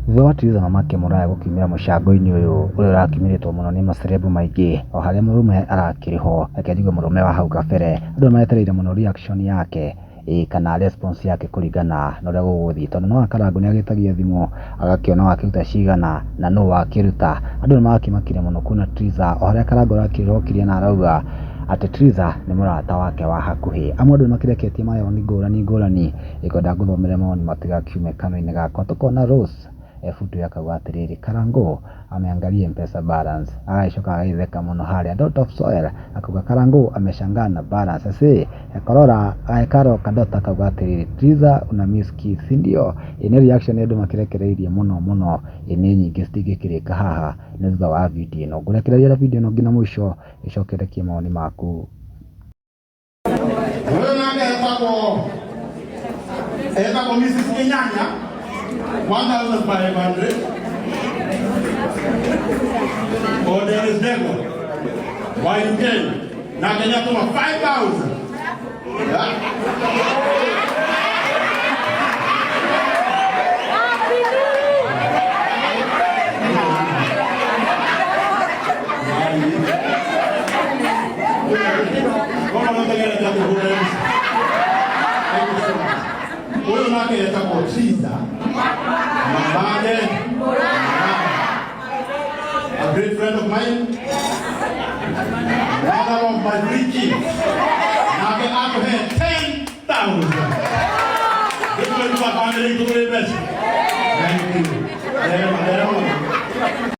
Thutha wa Triza Mamake Mũraya gũkiumĩra mũcango-inĩ ũyũ ũrĩa ũrakiumĩrĩtwo mũno nĩ macerebu maingĩ o harĩa mũrũme arakĩrĩ ho, reke njuge mũrũme wa hau kabere, andũ nĩ metereire mũno reaction yake ĩĩ kana response yake kũringana na ũrĩa gũgũthiĩ, tondũ nĩ wona Karangũ nĩ agĩtagia thimũ agakĩona wakĩruta cigana na nũ wakĩruta. Andũ nĩ marakĩmakire mũno kuona Triza o harĩa Karangũ arakĩrokirie na arauga atĩ Triza nĩ mũrata wake wa hakuhĩ. Amwe andũ nĩ makĩreketie mawoni ngũrani ngũrani. Ngwenda ngũthomere mawoni matigakiume kanua-inĩ gakwa. Tũkona Rose Ebutu akauga atĩrĩrĩ, Karangũ ameangalia M-Pesa balance, agagĩcoka agagĩtheka mũno harĩa. Dot of Soil akauga Karangũ ameshangaa na balance. Ase Korora Karo Kadota akauga atĩrĩrĩ, Triza una miss kiss, si ndio? Ĩ nĩ reaction andũ makĩrekereirie mũno mũno, ĩ nĩ nyingĩ citingĩkĩrĩka haha nĩ thutha wa video ĩno. Ngũrekereria video ĩno nginya mũico ĩcoke ũrekie mawoni maku. Ũyũ nake etagwo etagwo Mrs. Kinyanya 1500. O Dennis Dego wa UK nake nĩ atũma 5000. Yeah. Ũyũ nake etagwo Triza Mamade, a great friend of mine, mother of my three kids. Nake atũhe 10,000. Gĩtũrĩ twa bamĩrĩ itũ tũrĩ mbeca. Thank you. Nderema, nderema.